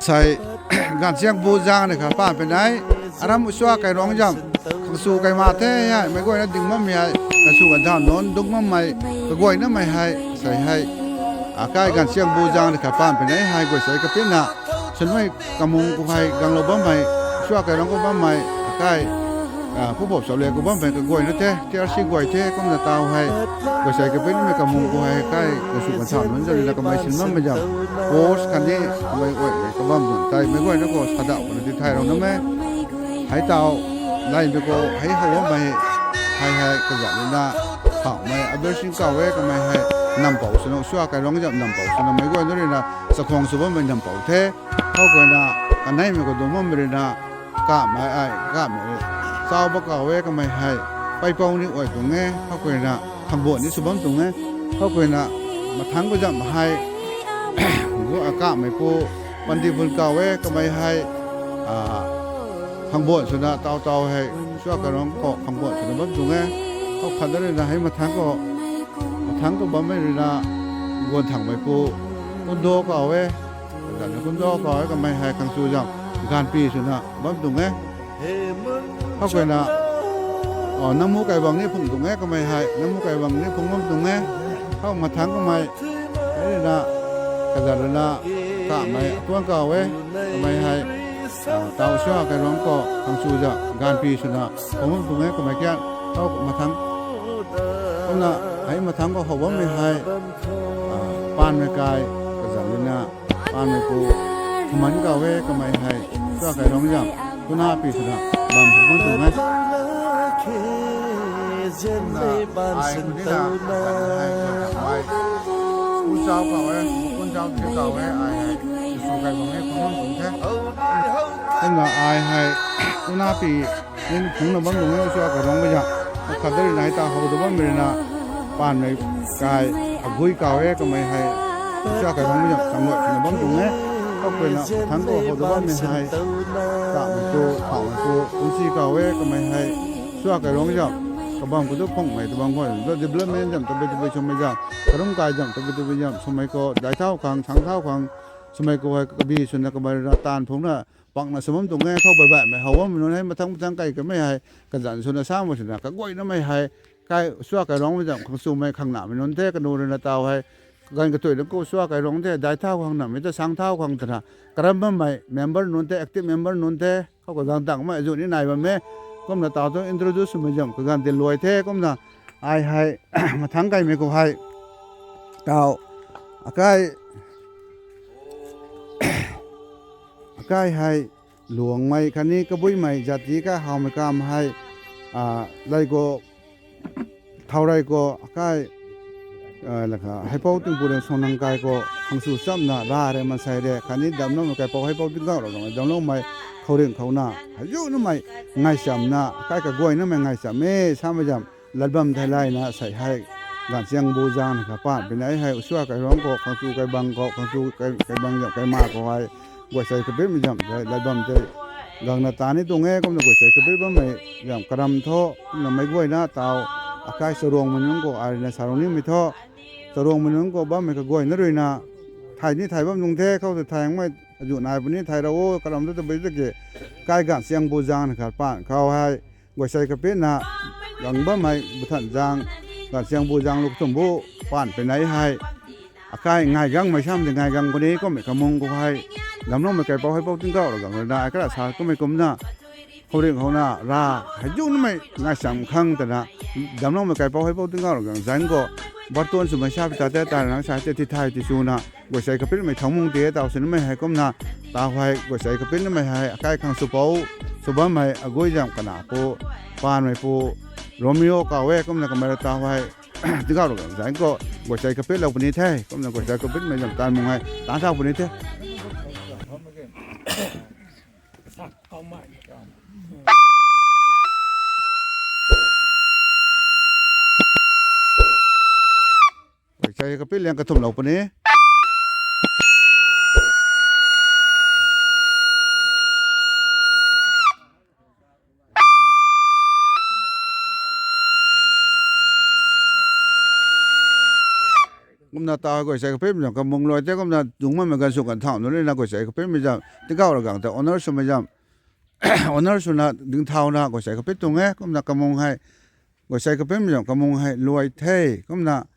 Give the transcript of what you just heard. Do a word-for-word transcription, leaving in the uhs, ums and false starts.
Tei, ganvchiang bu zaeng ni kha paan pui nai, aram Sua Kairuangc zam, Khangsu Kaima the hei, meic guayna ding bammei hei, kasu kadam nunc dungc bammei, kaguaynamei hei, sei hei, akai ganvchiang bu zaeng ni kha paan pui nai hei, guay sei kapitna, sunmei kamung khou hei, ganglou bammei, Sua Kairuangc khou bammei, akai, a, pupop sale khou bammei kaguayna the, T R C guay the, kumna taw hei, guay sei kapitmei kamung khou hei, kai, kasu kadam nunc zam ni na kamei sin bammei zam, course khatni, kamei guaymei kabam zam, tei meic guayna khou sadauh khou na ti thay rou na me. Hei taw, laimei khou, hei how bammei, hei hei, kazat ni na, phaumei, Abel Singh kaw e, kamei hei, nampou swna, Sua Kairuangc zam nampou swna, meic guayna rui na, chakhwang sw bammei nampou the, khou khou na, kaneimei khou dungc bammei rui na, kamei ai, kamei, Chauba kaw e, kamei hei, Paipou ni guay tuang e, khou khou na, Thangbuan ni sw bam tuang e, khou khou na, mathangc khou zam hei, gu, a, kamei pu, Pandiphun kaw e, kamei hei, a, Thangbuan swna, taw taw hei, Sua Kairuangc khou Thangbuan swna bam tuang e, khou khat na rui na hei mathangc khou, mathangc khou bammei rui na, Guan Thangmei pu, Kundo kaw e, kazat ni Kundo kaw e, kamei hei Khangsu zam, Ganvpi swna bam tuang e. Khou khou na, o, Namu Kaibang ni phung tuang e, kamei hei, Namu Kaibang ni phung bam tuang e. Khou mathangc kamei, hei na, kazat rui na, kamei, Atuang kaw e, kamei hei, a, taw Sua Kairuangc khou Khangsu zam, Ganvpi swna phung bam tuang e, kamei kian, khou mathangc, kumna, hei mathangc khou how bammei hei, a, Paanmei kai, kazat rui na, Paanmei pu, Khuman kaw e, kamei hei, Sua Kairuangc zam, tuna pi swna, bam phung bam tuang e. Kumna, ai khou ni na, kazat hei, Guan Thangmei, Kunchau kaw e, Kunchau ti kaw e, ai hei, Khangsu Kaibang ni phung bam tuang the. Kumna ai hei, tuna pi, nin phungna bam tuang e, Sua Kairuangc zam. Khat da rui na hei ta how da bammei rui na, Paanmei kai, Agui kaw e, kamei hei, Sua Kairuangc zam, changluai swna bam tuang e. Khou khou na, mathangc khou how da bammei hei, kamei pu, phaumei pu, Kunsi kaw e, kamei hei, Sua Kairuangc zam, kabam khou tu phungmei, kabam khou tu development zam, tabui tabui swmei zam, karum kai zam, tabui tabui zam, swmei khou, dai thau khang, sang thau khang, swmei khou hei, kabi swna kamei rui na, taanv phungna, pakna sw bam tuang e, khou baih baihmei how bammei nunc hei, mathangc mathangc kai kamei hei, kazat swna, samei swna, kaguaynamei hei, kai, Sua Kairuangc zam, Khangsumei, khangnamei nunc the, kanu rui na taw hei, kaganv katui nunc khou Sua Kairuangc the, dai thau khang namei ta, sang thau khang twna, karam bammei member nunc the, active member nunc the, khou kazang tangmei azuh ni nai bam e, kumna taw tu introduce swmei zam, kaganv tin luai the, kumna, ai hei, mathangc kaimei khou hei, taw, akai, akai hei, Luangmei khatni Kabuimei zat ti kai howmei kam hei, a, lei khou, thau rei khou, akai, a, lakha, Heipou Tingpuk Riang Suangnang kai khou, Khangsu chamna, ra re, mansei re, khatni damcloumei kaipouc Heipou Tingkauh Ravguangc damcloumei, khouringh khou na, hei zu numei, ngaisamna, akai kaguaynamei ngaisam e, samei zam, lat bam thei layna sei hei, ganvchiang bu zaeng ni kha paan pui nai hei, Sua Kairuangc khou, Khangsu Kaibang khou, Khangsu Kai-, Kaibang zam, Kaima khou hei, guay sei kapitmei zam, sei lat bam tei, gangna ta ni tuang e, kumna guay sei kapit bammei zam, karam thu, kumna meic guayna taw, akai Charuangmei nunc khou, ai rui na sa rung nimei thu, Charuangmei nunc khou bammei kaguayna rui na, thay ni thay bam tuang the, khou tei thaymei, azuh nai puni thay ra o, karam thu tabui tiki, kai ganvchiang bu zaeng ni kha paan khou hei, guay sei kapitna, gang bammei, bu than zaeng, ganvchiang bu zaeng lu kathumh bu, paan pui nai hei, akai ngai gangmei sam tei ngai gang puni, kummei kamung khou hei, damcloumei kaipouc Heipou Tingkauh Ravguangc rui na, ai kara sa kummei kumna, khouringh khou na, ra, hei zu numei, ngaisam khang twna, damcloumei kaipouc Heipou Tingkauh Ravguangc zaeng khou, bartuan swmei sa pi ta tei, ta rui na sa tei, ti thay ti swna, guay sei kapitmei thangmung ti e, taw sw numei hei kumna, taw hei, guay sei kapitmei hei, akai Khangsupouc, sw bammei, Agui zam kana pu, Paanmei pu, Romeo kaw e, kumna kamei rui taw hei, Tingkauh Ravguangc zaeng khou, guay sei kapitlou puni the, kumna guay sei kapitmei zam taanv mung hei, taanv thau puni the. Guay sei kapit liang kathumhlou puni. Kumna ta guay sei kapitmei zam kamung luai the, kumna dungc makmei ganv sw kan thau nu lina guay sei kapitmei zam tingkauh ra gang ta honour swmei zam honour swna dingthauna guay sei kapit tuang e. Kumna kamung hei, guay sei kapitmei zam kamung hei luai the. Kumna